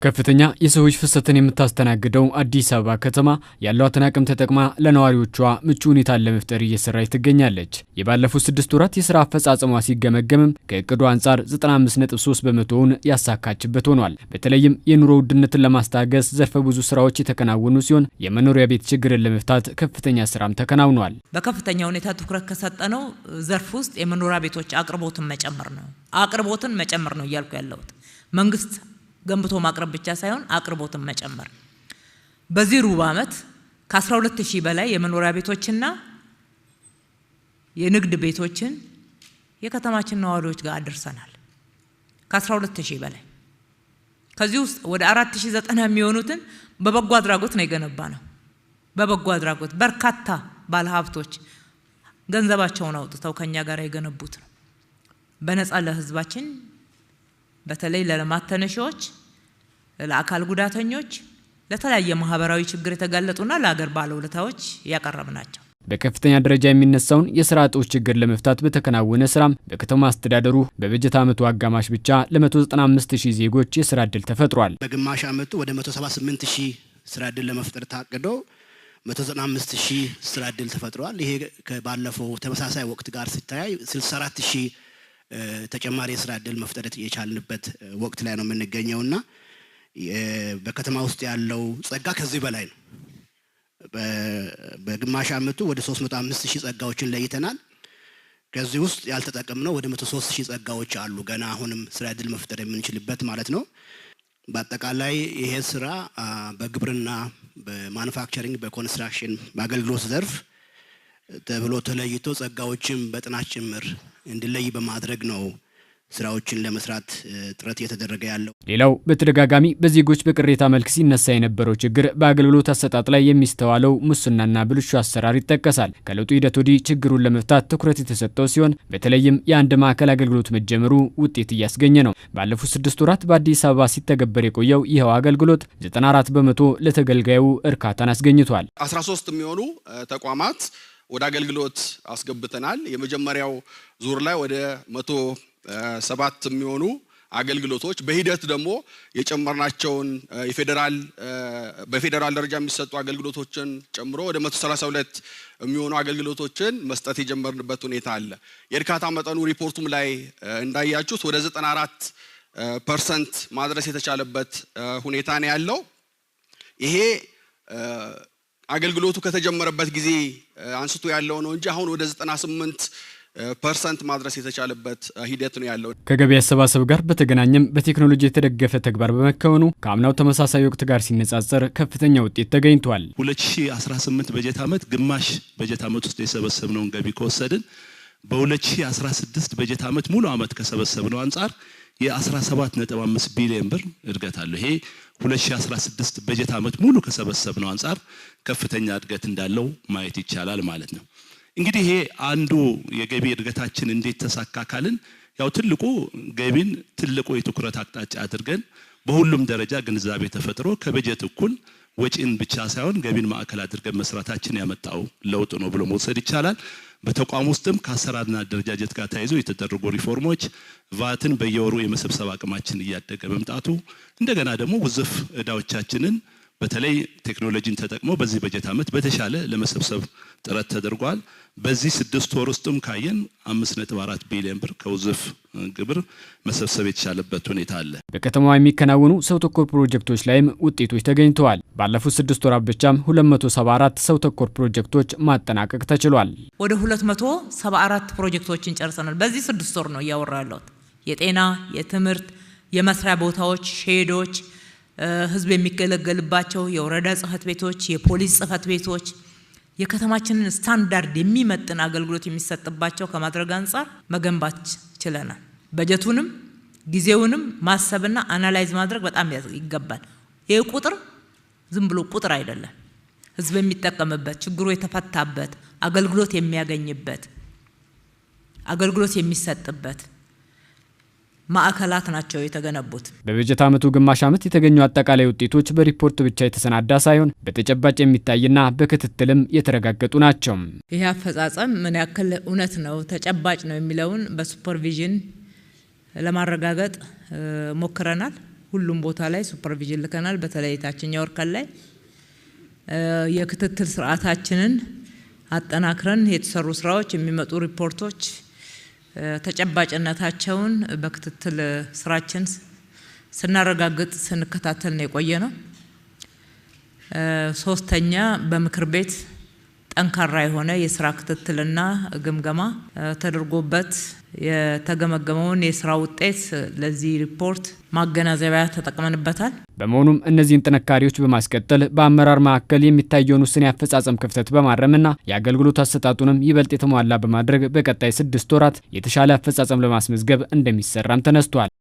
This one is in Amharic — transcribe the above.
ከፍተኛ የሰዎች ፍሰትን የምታስተናግደው አዲስ አበባ ከተማ ያሏትን አቅም ተጠቅማ ለነዋሪዎቿ ምቹ ሁኔታን ለመፍጠር እየሰራች ትገኛለች። የባለፉት 6 ወራት የስራ አፈጻጸሟ ሲገመገምም ከእቅዱ አንጻር 95.3 በመቶውን ያሳካችበት ሆኗል። በተለይም የኑሮ ውድነትን ለማስታገስ ዘርፈ ብዙ ስራዎች የተከናወኑ ሲሆን የመኖሪያ ቤት ችግርን ለመፍታት ከፍተኛ ስራም ተከናውኗል። በከፍተኛ ሁኔታ ትኩረት ከሰጠነው ዘርፍ ውስጥ የመኖሪያ ቤቶች አቅርቦትን መጨመር ነው። አቅርቦትን መጨመር ነው እያልኩ ያለሁት መንግስት ገንብቶ ማቅረብ ብቻ ሳይሆን አቅርቦትን መጨመር። በዚህ ሩብ ዓመት ከ12000 በላይ የመኖሪያ ቤቶችና የንግድ ቤቶችን የከተማችን ነዋሪዎች ጋር አድርሰናል። ከ12000 በላይ ከዚህ ውስጥ ወደ 4090 የሚሆኑትን በበጎ አድራጎት ነው የገነባነው። በበጎ አድራጎት በርካታ ባለሀብቶች ገንዘባቸውን አውጥተው ከኛ ጋር የገነቡት ነው። በነፃ ለህዝባችን በተለይ ለልማት ተነሺዎች፣ ለአካል ጉዳተኞች፣ ለተለያየ ማህበራዊ ችግር የተጋለጡና ለሀገር ባለውለታዎች ያቀረብናቸው። በከፍተኛ ደረጃ የሚነሳውን የስራ አጦች ችግር ለመፍታት በተከናወነ ስራም በከተማ አስተዳደሩ በበጀት ዓመቱ አጋማሽ ብቻ ለ195,000 ዜጎች የስራ ዕድል ተፈጥሯል። በግማሽ ዓመቱ ወደ 178,000 ስራ ዕድል ለመፍጠር ታቅዶ 195,000 ስራ ዕድል ተፈጥሯል። ይሄ ከባለፈው ተመሳሳይ ወቅት ጋር ሲታይ 64,000 ተጨማሪ የስራ ዕድል መፍጠር የቻልንበት ወቅት ላይ ነው የምንገኘውና በከተማ ውስጥ ያለው ጸጋ ከዚህ በላይ ነው። በግማሽ ዓመቱ ወደ 305,000 ጸጋዎችን ለይተናል። ከዚህ ውስጥ ያልተጠቀምነው ወደ 103,000 ጸጋዎች አሉ። ገና አሁንም ስራ ዕድል መፍጠር የምንችልበት ማለት ነው። በአጠቃላይ ይሄ ስራ በግብርና፣ በማኑፋክቸሪንግ፣ በኮንስትራክሽን፣ በአገልግሎት ዘርፍ ተብሎ ተለይቶ ጸጋዎችን በጥናት ጭምር እንዲለይ በማድረግ ነው ስራዎችን ለመስራት ጥረት እየተደረገ ያለው። ሌላው በተደጋጋሚ በዜጎች በቅሬታ መልክ ሲነሳ የነበረው ችግር በአገልግሎት አሰጣጥ ላይ የሚስተዋለው ሙስናና ብልሹ አሰራር ይጠቀሳል። ከለውጡ ሂደት ወዲህ ችግሩን ለመፍታት ትኩረት የተሰጠው ሲሆን በተለይም የአንድ ማዕከል አገልግሎት መጀመሩ ውጤት እያስገኘ ነው። ባለፉት 6 ወራት በአዲስ አበባ ሲተገበር የቆየው ይኸው አገልግሎት 94% ለተገልጋዩ እርካታን አስገኝቷል። 13 የሚሆኑ ተቋማት ወደ አገልግሎት አስገብተናል። የመጀመሪያው ዙር ላይ ወደ 107 የሚሆኑ አገልግሎቶች በሂደት ደግሞ የጨመርናቸውን የፌደራል በፌደራል ደረጃ የሚሰጡ አገልግሎቶችን ጨምሮ ወደ 132 የሚሆኑ አገልግሎቶችን መስጠት የጀመርንበት ሁኔታ አለ። የእርካታ መጠኑ ሪፖርቱም ላይ እንዳያችሁት ወደ 94% ማድረስ የተቻለበት ሁኔታ ነው ያለው። ይሄ አገልግሎቱ ከተጀመረበት ጊዜ አንስቶ ያለው ነው እንጂ አሁን ወደ 98% ማድረስ የተቻለበት ሂደት ነው ያለው። ከገቢ አሰባሰብ ጋር በተገናኘም በቴክኖሎጂ የተደገፈ ተግባር በመከወኑ ከአምናው ተመሳሳይ ወቅት ጋር ሲነጻጸር ከፍተኛ ውጤት ተገኝቷል። 2018 በጀት ዓመት ግማሽ በጀት ዓመት ውስጥ የሰበሰብነውን ገቢ ከወሰድን በ2016 በጀት ዓመት ሙሉ ዓመት ከሰበሰብነው አንጻር የ17.5 ቢሊዮን ብር እድገት አለው። ይሄ 2016 በጀት ዓመት ሙሉ ከሰበሰብነው አንጻር ከፍተኛ እድገት እንዳለው ማየት ይቻላል ማለት ነው። እንግዲህ ይሄ አንዱ የገቢ እድገታችን እንዴት ተሳካ ካልን ያው ትልቁ ገቢን ትልቁ የትኩረት አቅጣጫ አድርገን በሁሉም ደረጃ ግንዛቤ ተፈጥሮ ከበጀት እኩል ወጪን ብቻ ሳይሆን ገቢን ማዕከል አድርገን መስራታችን ያመጣው ለውጥ ነው ብሎ መውሰድ ይቻላል። በተቋም ውስጥም ከአሰራርና አደረጃጀት ጋር ተያይዞ የተደረጉ ሪፎርሞች ቫትን በየወሩ የመሰብሰብ አቅማችን እያደገ መምጣቱ እንደገና ደግሞ ውዝፍ ዕዳዎቻችንን በተለይ ቴክኖሎጂን ተጠቅሞ በዚህ በጀት ዓመት በተሻለ ለመሰብሰብ ጥረት ተደርጓል። በዚህ 6 ወር ውስጥም ካየን 5.4 ቢሊዮን ብር ከውዝፍ ግብር መሰብሰብ የተቻለበት ሁኔታ አለ። በከተማዋ የሚከናወኑ ሰው ተኮር ፕሮጀክቶች ላይም ውጤቶች ተገኝተዋል። ባለፉት 6 ወራት ብቻም 274 ሰው ተኮር ፕሮጀክቶች ማጠናቀቅ ተችሏል። ወደ 274 ፕሮጀክቶችን ጨርሰናል። በዚህ 6 ወር ነው እያወራ ያለሁት። የጤና፣ የትምህርት፣ የመስሪያ ቦታዎች፣ ሼዶች፣ ህዝብ የሚገለገልባቸው የወረዳ ጽህፈት ቤቶች፣ የፖሊስ ጽህፈት ቤቶች የከተማችንን ስታንዳርድ የሚመጥን አገልግሎት የሚሰጥባቸው ከማድረግ አንፃር መገንባት ችለናል። በጀቱንም ጊዜውንም ማሰብና analyze ማድረግ በጣም ይገባል። ይሄ ቁጥር ዝም ብሎ ቁጥር አይደለም። ህዝብ የሚጠቀምበት፣ ችግሩ የተፈታበት፣ አገልግሎት የሚያገኝበት፣ አገልግሎት የሚሰጥበት ማዕከላት ናቸው የተገነቡት። በበጀት ዓመቱ ግማሽ ዓመት የተገኙ አጠቃላይ ውጤቶች በሪፖርት ብቻ የተሰናዳ ሳይሆን በተጨባጭ የሚታይና በክትትልም የተረጋገጡ ናቸው። ይሄ አፈጻጸም ምን ያክል እውነት ነው ተጨባጭ ነው የሚለውን በ supervision ለማረጋገጥ ሞክረናል። ሁሉም ቦታ ላይ supervision ልከናል። በተለይ ታችኛው እርከን ላይ የክትትል ስርዓታችንን አጠናክረን የተሰሩ ስራዎች፣ የሚመጡ ሪፖርቶች ተጨባጭነታቸውን በክትትል ስራችን ስናረጋግጥ ስንከታተል ነው የቆየ ነው። ሶስተኛ፣ በምክር ቤት ጠንካራ የሆነ የስራ ክትትልና ግምገማ ተደርጎበት የተገመገመውን የስራ ውጤት ለዚህ ሪፖርት ማገናዘቢያ ተጠቅመንበታል። በመሆኑም እነዚህን ጥንካሬዎች በማስቀጠል በአመራር መካከል የሚታየውን ውስን የአፈጻጸም ክፍተት በማረምና የአገልግሎት አሰጣጡንም ይበልጥ የተሟላ በማድረግ በቀጣይ 6 ወራት የተሻለ አፈጻጸም ለማስመዝገብ እንደሚሰራም ተነስቷል።